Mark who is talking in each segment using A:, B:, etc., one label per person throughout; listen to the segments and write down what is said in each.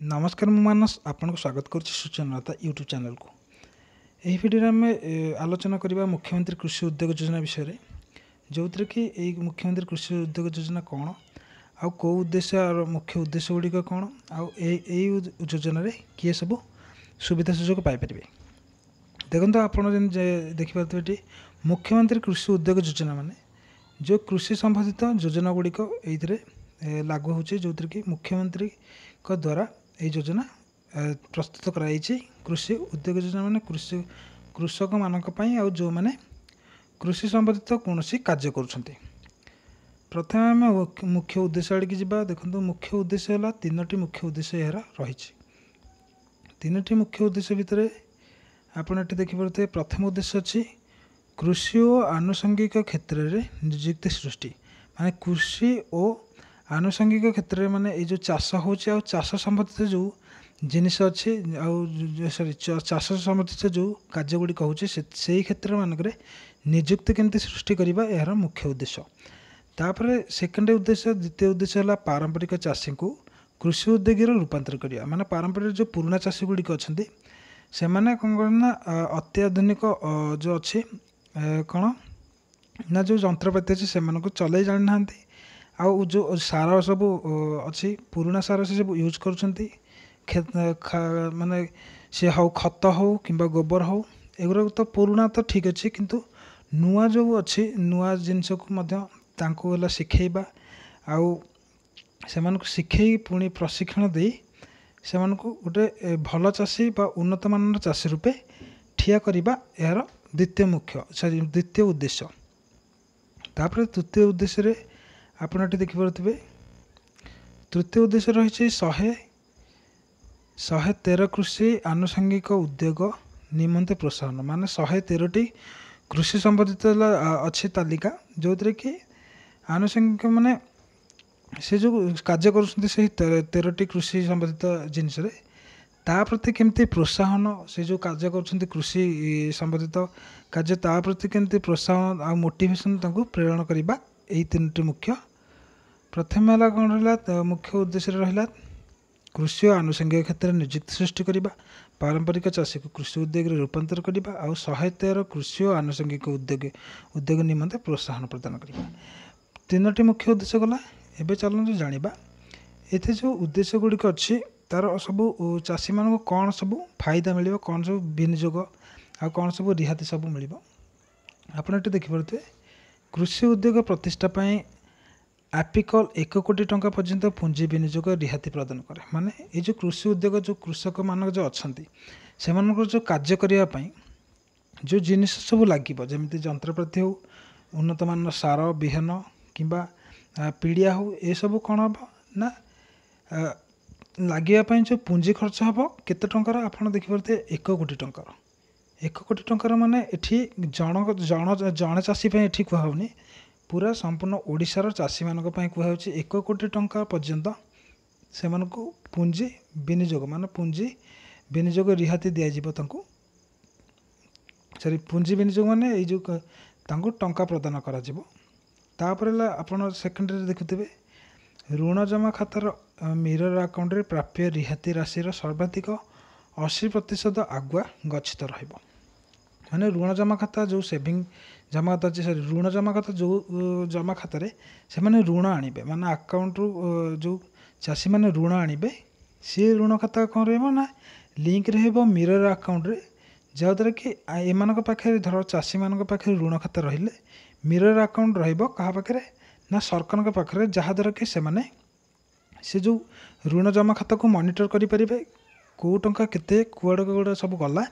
A: ନମସ୍କାର, ମୁଁ ମାନସ ଆପଣଙ୍କୁ ସ୍ୱାଗତ କରୁଛି ସୂଚନାଲତା ୟୁଟ୍ୟୁବ୍ ଚ୍ୟାନେଲକୁ। ଏହି ଭିଡ଼ିଓରେ ଆମେ ଆଲୋଚନା କରିବା ମୁଖ୍ୟମନ୍ତ୍ରୀ କୃଷି ଉଦ୍ୟୋଗ ଯୋଜନା ବିଷୟରେ, ଯେଉଁଥିରେ କି ଏଇ ମୁଖ୍ୟମନ୍ତ୍ରୀ କୃଷି ଉଦ୍ୟୋଗ ଯୋଜନା କ'ଣ ଆଉ କେଉଁ ଉଦ୍ଦେଶ୍ୟ, ମୁଖ୍ୟ ଉଦ୍ଦେଶ୍ୟ ଗୁଡ଼ିକ କ'ଣ ଆଉ ଏଇ ଯୋଜନାରେ କିଏ ସବୁ ସୁବିଧା ସୁଯୋଗ ପାଇପାରିବେ। ଦେଖନ୍ତୁ, ଆପଣ ଯେମିତି ଦେଖିପାରୁଥିବେ ଏଠି ମୁଖ୍ୟମନ୍ତ୍ରୀ କୃଷି ଉଦ୍ୟୋଗ ଯୋଜନା ମାନେ ଯେଉଁ କୃଷି ସମ୍ବନ୍ଧିତ ଯୋଜନା ଗୁଡ଼ିକ ଏଇଥିରେ ଲାଗୁ ହେଉଛି, ଯେଉଁଥିରେ କି ମୁଖ୍ୟମନ୍ତ୍ରୀଙ୍କ ଦ୍ୱାରା ଏହି ଯୋଜନା ପ୍ରସ୍ତୁତ କରାଯାଇଛି। କୃଷି ଉଦ୍ୟୋଗ ଯୋଜନା ମାନେ କୃଷି କୃଷକମାନଙ୍କ ପାଇଁ ଆଉ ଯେଉଁମାନେ କୃଷି ସମ୍ବନ୍ଧିତ କୌଣସି କାର୍ଯ୍ୟ କରୁଛନ୍ତି। ପ୍ରଥମେ ଆମେ ମୁଖ୍ୟ ଉଦ୍ଦେଶ୍ୟ ଆଡ଼ିକି ଯିବା। ଦେଖନ୍ତୁ, ମୁଖ୍ୟ ଉଦ୍ଦେଶ୍ୟ ହେଲା ତିନୋଟି ମୁଖ୍ୟ ଉଦ୍ଦେଶ୍ୟ ଏହାର ରହିଛି। ତିନୋଟି ମୁଖ୍ୟ ଉଦ୍ଦେଶ୍ୟ ଭିତରେ ଆପଣ ଏଠି ଦେଖିପାରୁଥିବେ, ପ୍ରଥମ ଉଦ୍ଦେଶ୍ୟ ଅଛି କୃଷି ଓ ଆନୁଷଙ୍ଗିକ କ୍ଷେତ୍ରରେ ନିଯୁକ୍ତି ସୃଷ୍ଟି। ମାନେ କୃଷି ଓ ଆନୁଷଙ୍ଗିକ କ୍ଷେତ୍ରରେ, ମାନେ ଏଇ ଯେଉଁ ଚାଷ ହେଉଛି ଆଉ ଚାଷ ସମ୍ବନ୍ଧିତ ଯେଉଁ ଜିନିଷ ଅଛି ଆଉ ସରି ଚାଷ ସମ୍ବନ୍ଧିତ ଯେଉଁ କାର୍ଯ୍ୟ ଗୁଡ଼ିକ ହେଉଛି, ସେଇ କ୍ଷେତ୍ରମାନଙ୍କରେ ନିଯୁକ୍ତି କେମିତି ସୃଷ୍ଟି କରିବା ଏହାର ମୁଖ୍ୟ ଉଦ୍ଦେଶ୍ୟ। ତାପରେ ସେକେଣ୍ଡ ଉଦ୍ଦେଶ୍ୟ, ଦ୍ୱିତୀୟ ଉଦ୍ଦେଶ୍ୟ ହେଲା ପାରମ୍ପରିକ ଚାଷୀଙ୍କୁ କୃଷି ଉଦ୍ୟୋଗୀର ରୂପାନ୍ତର କରିବା। ମାନେ ପାରମ୍ପରିକ ଯେଉଁ ପୁରୁଣା ଚାଷୀ ଗୁଡ଼ିକ ଅଛନ୍ତି, ସେମାନେ କ'ଣ କରନ୍ତି ନା ଅତ୍ୟାଧୁନିକ ଯେଉଁ ଅଛି କ'ଣ ନା ଯେଉଁ ଯନ୍ତ୍ରପାତି ଅଛି ସେମାନଙ୍କୁ ଚଲେଇ ଜାଣିନାହାନ୍ତି, ଆଉ ଯେଉଁ ସାର ସବୁ ଅଛି ପୁରୁଣା ସାର ସେ ସବୁ ୟୁଜ୍ କରୁଛନ୍ତି, ମାନେ ସେ ହଉ ଖତ ହଉ କିମ୍ବା ଗୋବର ହଉ, ଏଗୁଡ଼ାକ ତ ପୁରୁଣା ତ ଠିକ୍ ଅଛି, କିନ୍ତୁ ନୂଆ ଯେଉଁ ଅଛି ନୂଆ ଜିନିଷକୁ ମଧ୍ୟ ତାଙ୍କୁ ହେଲା ଶିଖେଇବା ଆଉ ସେମାନଙ୍କୁ ଶିଖେଇ ପୁଣି ପ୍ରଶିକ୍ଷଣ ଦେଇ ସେମାନଙ୍କୁ ଗୋଟେ ଭଲ ଚାଷୀ ବା ଉନ୍ନତମାନର ଚାଷୀ ରୂପେ ଠିଆ କରିବା ଏହାର ଦ୍ୱିତୀୟ ମୁଖ୍ୟ ସରି ଦ୍ୱିତୀୟ ଉଦ୍ଦେଶ୍ୟ। ତାପରେ ତୃତୀୟ ଉଦ୍ଦେଶ୍ୟରେ ଆପଣ ଏଠି ଦେଖିପାରୁଥିବେ, ତୃତୀୟ ଉଦ୍ଦେଶ୍ୟ ରହିଛି 113 କୃଷି ଆନୁଷଙ୍ଗିକ ଉଦ୍ୟୋଗ ନିମନ୍ତେ ପ୍ରୋତ୍ସାହନ। ମାନେ 113ଟି କୃଷି ସମ୍ବନ୍ଧିତ ଅଛି ତାଲିକା, ଯେଉଁଥିରେ କି ଆନୁଷଙ୍ଗିକ ମାନେ ସେ ଯେଉଁ କାର୍ଯ୍ୟ କରୁଛନ୍ତି ସେଇ 13ଟି କୃଷି ସମ୍ବନ୍ଧିତ ଜିନିଷରେ ତା ପ୍ରତି କେମିତି ପ୍ରୋତ୍ସାହନ, ସେ ଯେଉଁ କାର୍ଯ୍ୟ କରୁଛନ୍ତି କୃଷି ସମ୍ବନ୍ଧିତ କାର୍ଯ୍ୟ ତା ପ୍ରତି କେମିତି ପ୍ରୋତ୍ସାହନ ଆଉ ମୋଟିଭେସନ୍ ତାଙ୍କୁ ପ୍ରେରଣ କରିବା, ଏଇ ତିନୋଟି ମୁଖ୍ୟ। ପ୍ରଥମେ ହେଲା କ'ଣ ରହିଲା ମୁଖ୍ୟ ଉଦ୍ଦେଶ୍ୟରେ ରହିଲା କୃଷି ଓ ଆନୁଷଙ୍ଗିକ କ୍ଷେତ୍ରରେ ନିଯୁକ୍ତି ସୃଷ୍ଟି କରିବା, ପାରମ୍ପରିକ ଚାଷୀକୁ କୃଷି ଉଦ୍ୟୋଗରେ ରୂପାନ୍ତର କରିବା ଆଉ 113 କୃଷି ଓ ଆନୁଷଙ୍ଗିକ ଉଦ୍ୟୋଗ ନିମନ୍ତେ ପ୍ରୋତ୍ସାହନ ପ୍ରଦାନ କରିବା। ତିନୋଟି ମୁଖ୍ୟ ଉଦ୍ଦେଶ୍ୟ ଗଲା। ଏବେ ଚାଲନ୍ତୁ ଜାଣିବା ଏଥିରେ ଯେଉଁ ଉଦ୍ଦେଶ୍ୟ ଗୁଡ଼ିକ ଅଛି ତା'ର ସବୁ ଚାଷୀମାନଙ୍କୁ କ'ଣ ସବୁ ଫାଇଦା ମିଳିବ, କ'ଣ ସବୁ ବିନିଯୋଗ ଆଉ କ'ଣ ସବୁ ରିହାତି ସବୁ ମିଳିବ। ଆପଣ ଏଠି ଦେଖିପାରୁଥିବେ, କୃଷି ଉଦ୍ୟୋଗ ପ୍ରତିଷ୍ଠା ପାଇଁ ଆପିକଲ୍ 1 କୋଟି ଟଙ୍କା ପର୍ଯ୍ୟନ୍ତ ପୁଞ୍ଜି ବିନିଯୋଗ ରିହାତି ପ୍ରଦାନ କରେ। ମାନେ ଏଇ ଯେଉଁ କୃଷି ଉଦ୍ୟୋଗ ଯେଉଁ କୃଷକମାନଙ୍କ ଯେଉଁ ଅଛନ୍ତି ସେମାନଙ୍କର ଯେଉଁ କାର୍ଯ୍ୟ କରିବା ପାଇଁ ଯେଉଁ ଜିନିଷ ସବୁ ଲାଗିବ, ଯେମିତି ଯନ୍ତ୍ରପାତି ହେଉ, ଉନ୍ନତମାନର ସାର ବିହନ କିମ୍ବା ପିଡ଼ିଆ ହେଉ, ଏସବୁ କ'ଣ ହେବ ନା ଲାଗିବା ପାଇଁ ଯେଉଁ ପୁଞ୍ଜି ଖର୍ଚ୍ଚ ହେବ କେତେ ଟଙ୍କାର ଆପଣ ଦେଖିପାରୁଥିବେ 1 କୋଟି ଟଙ୍କାର। 1 କୋଟି ଟଙ୍କାର ମାନେ ଏଠି ଜଣ ଜଣେ ଚାଷୀ ପାଇଁ ଏଠି କୁହାହେଉନି, ପୁରା ସମ୍ପୂର୍ଣ୍ଣ ଓଡ଼ିଶାର ଚାଷୀମାନଙ୍କ ପାଇଁ କୁହାହେଉଛି। 1 କୋଟି ଟଙ୍କା ପର୍ଯ୍ୟନ୍ତ ସେମାନଙ୍କୁ ପୁଞ୍ଜି ବିନିଯୋଗ, ମାନେ ପୁଞ୍ଜି ବିନିଯୋଗ ରିହାତି ଦିଆଯିବ ତାଙ୍କୁ, ସରି ପୁଞ୍ଜି ବିନିଯୋଗ ମାନେ ଏଇ ଯେଉଁ ତାଙ୍କୁ ଟଙ୍କା ପ୍ରଦାନ କରାଯିବ। ତାପରେ ହେଲା ଆପଣ ସେକେଣ୍ଡରେ ଦେଖୁଥିବେ, ଋଣ ଜମା ଖାତାର ମିରର ଆକାଉଣ୍ଟରେ ପ୍ରାପ୍ୟ ରିହାତି ରାଶିର ସର୍ବାଧିକ 80% ଆଗୁଆ ଗଚ୍ଛିତ ରହିବ। ମାନେ ଋଣ ଜମା ଖାତା ଯେଉଁ ସେଭିଂ ଜମା ଖାତା ଅଛି, ସରି ଋଣ ଜମା ଖାତା ଯେଉଁ ଜମା ଖାତାରେ ସେମାନେ ଋଣ ଆଣିବେ, ମାନେ ଆକାଉଣ୍ଟରୁ ଯେଉଁ ଚାଷୀମାନେ ଋଣ ଆଣିବେ ସିଏ ଋଣ ଖାତା କ'ଣ ରହିବ ନା ଲିଙ୍କ ରହିବ ମିରର ଆକାଉଣ୍ଟରେ, ଯାହାଦ୍ୱାରା କି ଏମାନଙ୍କ ପାଖରେ ଧର ଚାଷୀମାନଙ୍କ ପାଖରେ ଋଣ ଖାତା ରହିଲେ ମିରର ଆକାଉଣ୍ଟ ରହିବ କାହା ପାଖରେ ନା ସରକାରଙ୍କ ପାଖରେ, ଯାହାଦ୍ୱାରା କି ସେମାନେ ସେ ଯେଉଁ ଋଣ ଜମା ଖାତାକୁ ମନିଟର କରିପାରିବେ, କେଉଁ ଟଙ୍କା କେତେ କୁଆଡ଼େ କୁଆଡ଼େ ସବୁ ଗଲା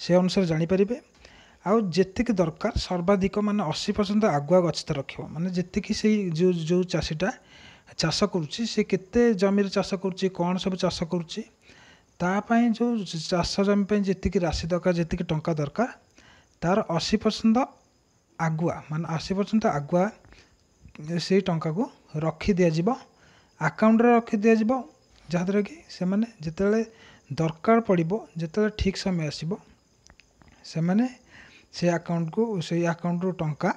A: ସେ ଅନୁସାରେ ଜାଣିପାରିବେ। ଆଉ ଯେତିକି ଦରକାର ସର୍ବାଧିକ ମାନେ 80% ଆଗୁଆ ଗଚ୍ଛିତ ରଖିବ। ମାନେ ଯେତିକି ସେଇ ଯେଉଁ ଚାଷୀଟା ଚାଷ କରୁଛି ସେ କେତେ ଜମିରେ ଚାଷ କରୁଛି, କ'ଣ ସବୁ ଚାଷ କରୁଛି, ତା ପାଇଁ ଯେଉଁ ଚାଷ ଜମି ପାଇଁ ଯେତିକି ରାଶି ଦରକାର, ଯେତିକି ଟଙ୍କା ଦରକାର ତାର 80% ଆଗୁଆ, ମାନେ 80% ଆଗୁଆ ସେଇ ଟଙ୍କାକୁ ରଖିଦିଆଯିବ, ଆକାଉଣ୍ଟରେ ରଖିଦିଆଯିବ, ଯାହାଦ୍ୱାରା କି ସେମାନେ ଯେତେବେଳେ ଦରକାର ପଡ଼ିବ, ଯେତେବେଳେ ଠିକ୍ ସମୟ ଆସିବ, ସେମାନେ ସେ ଆକାଉଣ୍ଟକୁ ସେଇ ଆକାଉଣ୍ଟରୁ ଟଙ୍କା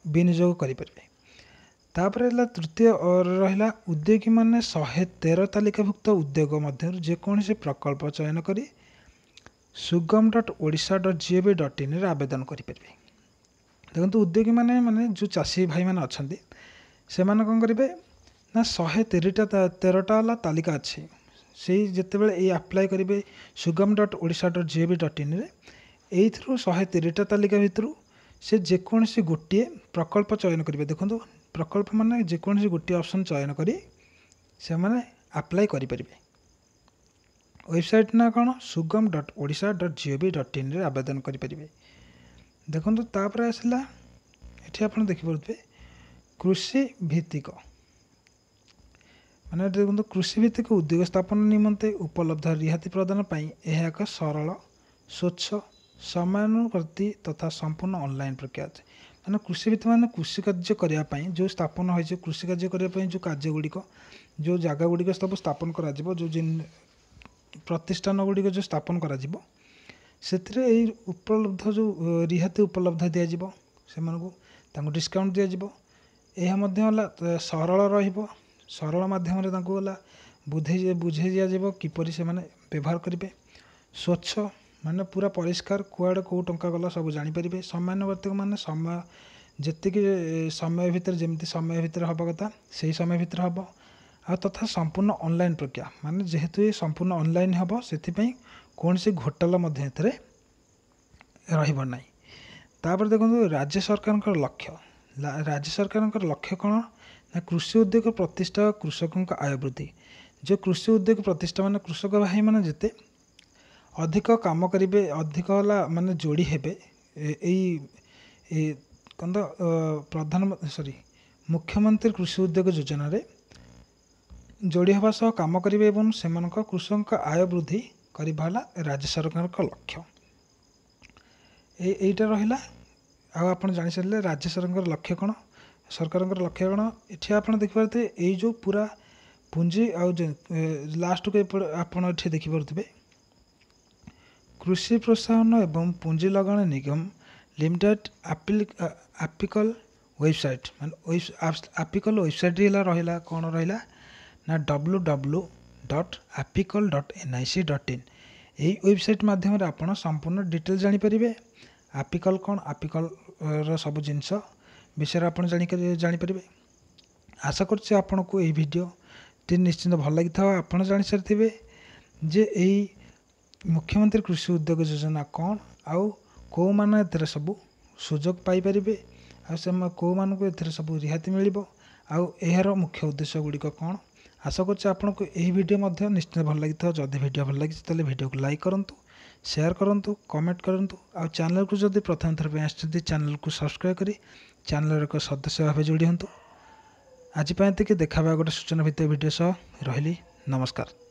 A: ବିନିଯୋଗ କରିପାରିବେ। ତାପରେ ହେଲା ତୃତୀୟ ରହିଲା, ଉଦ୍ୟୋଗୀମାନେ 113 ତାଲିକାଭୁକ୍ତ ଉଦ୍ୟୋଗ ମଧ୍ୟରୁ ଯେକୌଣସି ପ୍ରକଳ୍ପ ଚୟନ କରି sugam.odisha.gov.inରେ ଆବେଦନ କରିପାରିବେ। ଦେଖନ୍ତୁ, ଉଦ୍ୟୋଗୀମାନେ ମାନେ ଯେଉଁ ଚାଷୀ ଭାଇମାନେ ଅଛନ୍ତି, ସେମାନେ କ'ଣ କରିବେ ନା 113ଟା 13ଟା ହେଲା ତାଲିକା ଅଛି। ସେଇ ଯେତେବେଳେ ଏଇ ଆପ୍ଲାଏ କରିବେ sugam.odisha.gov.inରେ, ଏଇଥିରୁ 113ଟା ତାଲିକା ଭିତରୁ ସେ ଯେକୌଣସି ଗୋଟିଏ ପ୍ରକଳ୍ପ ଚୟନ କରିବେ। ଦେଖନ୍ତୁ, ପ୍ରକଳ୍ପ ମାନେ ଯେକୌଣସି ଗୋଟିଏ ଅପସନ୍ ଚୟନ କରି ସେମାନେ ଆପ୍ଲାଏ କରିପାରିବେ। ୱେବସାଇଟ୍ ନା କ'ଣ? sugam.odisha.gov.inରେ ଆବେଦନ କରିପାରିବେ। ଦେଖନ୍ତୁ, ତାପରେ ଆସିଲା ଏଠି ଆପଣ ଦେଖିପାରୁଥିବେ କୃଷି ଭିତ୍ତିକ, ମାନେ ଦେଖନ୍ତୁ, କୃଷି ଭିତ୍ତିକ ଉଦ୍ୟୋଗ ସ୍ଥାପନ ନିମନ୍ତେ ଉପଲବ୍ଧ ରିହାତି ପ୍ରଦାନ ପାଇଁ ଏହା ଏକ ସରଳ, ସ୍ୱଚ୍ଛ, ସମୟାନୁବର୍ତ୍ତୀ ତଥା ସମ୍ପୂର୍ଣ୍ଣ ଅନଲାଇନ୍ ପ୍ରକ୍ରିୟା ଅଛି। ମାନେ କୃଷି ଭିତ୍ତିକ ମାନେ କୃଷି କାର୍ଯ୍ୟ କରିବା ପାଇଁ ଯେଉଁ ସ୍ଥାପନ ହୋଇଛି, କୃଷି କାର୍ଯ୍ୟ କରିବା ପାଇଁ ଯେଉଁ କାର୍ଯ୍ୟ ଗୁଡ଼ିକ, ଯେଉଁ ଜାଗା ଗୁଡ଼ିକ ସବୁ ସ୍ଥାପନ କରାଯିବ, ଯେଉଁ ପ୍ରତିଷ୍ଠାନ ଗୁଡ଼ିକ ଯେଉଁ ସ୍ଥାପନ କରାଯିବ, ସେଥିରେ ଏଇ ଉପଲବ୍ଧ ଯେଉଁ ରିହାତି ଉପଲବ୍ଧ ଦିଆଯିବ ସେମାନଙ୍କୁ, ତାଙ୍କୁ ଡିସକାଉଣ୍ଟ ଦିଆଯିବ। ଏହା ମଧ୍ୟ ହେଲା ସରଳ ରହିବ। ସରଳ ମାଧ୍ୟମରେ ତାଙ୍କୁ ହେଲା ବୁଝେଇ ଦିଆଯିବ କିପରି ସେମାନେ ବ୍ୟବହାର କରିବେ। ସ୍ୱଚ୍ଛ ମାନେ ପୁରା ପରିଷ୍କାର, କୁଆଡ଼େ କେଉଁ ଟଙ୍କା ଗଲା ସବୁ ଜାଣିପାରିବେ। ସମୟାନୁବର୍ତ୍ତିକ ମାନେ ସମୟ ଯେତିକି ସମୟ ଭିତରେ, ଯେମିତି ସମୟ ଭିତରେ ହେବା କଥା ସେଇ ସମୟ ଭିତରେ ହେବ। ଆଉ ତଥା ସମ୍ପୂର୍ଣ୍ଣ ଅନଲାଇନ୍ ପ୍ରକ୍ରିୟା, ମାନେ ଯେହେତୁ ଏ ସମ୍ପୂର୍ଣ୍ଣ ଅନଲାଇନ୍ ହେବ, ସେଥିପାଇଁ କୌଣସି ଘୋଟାଲା ମଧ୍ୟ ଏଥିରେ ରହିବ ନାହିଁ। ତାପରେ ଦେଖନ୍ତୁ, ରାଜ୍ୟ ସରକାରଙ୍କର ଲକ୍ଷ୍ୟ। ରାଜ୍ୟ ସରକାରଙ୍କର ଲକ୍ଷ୍ୟ କ'ଣ ନା କୃଷି ଉଦ୍ୟୋଗ ପ୍ରତିଷ୍ଠା, କୃଷକଙ୍କ ଆୟ ବୃଦ୍ଧି। ଯେଉଁ କୃଷି ଉଦ୍ୟୋଗ ପ୍ରତିଷ୍ଠା ମାନେ କୃଷକ ଭାଇମାନେ ଯେତେ ଅଧିକ କାମ କରିବେ, ଅଧିକ ହେଲା ମାନେ ଯୋଡ଼ି ହେବେ ଏଇ କ'ଣ ତ ପ୍ରଧାନ ସରି ମୁଖ୍ୟମନ୍ତ୍ରୀ କୃଷି ଉଦ୍ୟୋଗ ଯୋଜନାରେ ଯୋଡ଼ି ହେବା ସହ କାମ କରିବେ ଏବଂ ସେମାନଙ୍କ କୃଷକଙ୍କ ଆୟ ବୃଦ୍ଧି କରିବା ହେଲା ରାଜ୍ୟ ସରକାରଙ୍କ ଲକ୍ଷ୍ୟ। ଏଇଟା ରହିଲା। ଆଉ ଆପଣ ଜାଣିସାରିଲେ ରାଜ୍ୟ ସରକାରଙ୍କର ଲକ୍ଷ୍ୟ କ'ଣ, ସରକାରଙ୍କର ଲକ୍ଷ୍ୟ କ'ଣ। ଏଠି ଆପଣ ଦେଖିପାରୁଥିବେ ଏଇ ଯେଉଁ ପୁରା ପୁଞ୍ଜି, ଆଉ ଲାଷ୍ଟକୁ ଏପଟେ ଆପଣ ଏଠି ଦେଖିପାରୁଥିବେ କୃଷି ପ୍ରୋତ୍ସାହନ ଏବଂ ପୁଞ୍ଜି ଲଗାଣ ନିଗମ ଲିମିଟେଡ଼ ଆପିକଲ ୱେବସାଇଟ୍, ମାନେ ଆପିକଲ ୱେବସାଇଟ୍ ହେଲା ରହିଲା କ'ଣ ରହିଲା ନା ww.apicol.nic.in। ଏଇ ୱେବସାଇଟ୍ ମାଧ୍ୟମରେ ଆପଣ ସମ୍ପୂର୍ଣ୍ଣ ଡିଟେଲ୍ସ ଜାଣିପାରିବେ। ଆପିକଲ କ'ଣ, ଆପିକଲର ସବୁ ଜିନିଷ ବିଷୟରେ ଆପଣ ଜାଣିପାରିବେ। ଆଶା କରୁଛି ଆପଣଙ୍କୁ ଏଇ ଭିଡ଼ିଓଟି ନିଶ୍ଚିନ୍ତ ଭଲ ଲାଗିଥିବ। ଆପଣ ଜାଣିସାରିଥିବେ ଯେ ଏଇ ମୁଖ୍ୟମନ୍ତ୍ରୀ କୃଷି ଉଦ୍ୟୋଗ ଯୋଜନା କ'ଣ, ଆଉ କେଉଁମାନେ ଏଥିରେ ସବୁ ସୁଯୋଗ ପାଇପାରିବେ, ଆଉ ସେ କେଉଁମାନଙ୍କୁ ଏଥିରେ ସବୁ ରିହାତି ମିଳିବ, ଆଉ ଏହାର ମୁଖ୍ୟ ଉଦ୍ଦେଶ୍ୟ ଗୁଡ଼ିକ କ'ଣ। ଆଶା କରୁଛି ଆପଣଙ୍କୁ ଏହି ଭିଡ଼ିଓ ମଧ୍ୟ ନିଶ୍ଚିନ୍ତ ଭଲ ଲାଗିଥିବ। ଯଦି ଭିଡ଼ିଓ ଭଲ ଲାଗିଛି, ତାହେଲେ ଭିଡ଼ିଓକୁ ଲାଇକ୍ କରନ୍ତୁ, ସେୟାର କରନ୍ତୁ, କମେଣ୍ଟ କରନ୍ତୁ। ଆଉ ଚ୍ୟାନେଲକୁ ଯଦି ପ୍ରଥମ ଥର ପାଇଁ ଆସିଛନ୍ତି, ଚ୍ୟାନେଲକୁ ସବସ୍କ୍ରାଇବ୍ କରି ଚ୍ୟାନେଲର ଏକ ସଦସ୍ୟ ଭାବେ ଯୋଡ଼ି ହୁଅନ୍ତୁ। ଆଜି ପାଇଁ ଏତିକି। ଦେଖା ହେବା ଗୋଟେ ସୂଚନା ଭିତ୍ତିକ ଭିଡ଼ିଓ ସହ। ରହିଲି, ନମସ୍କାର।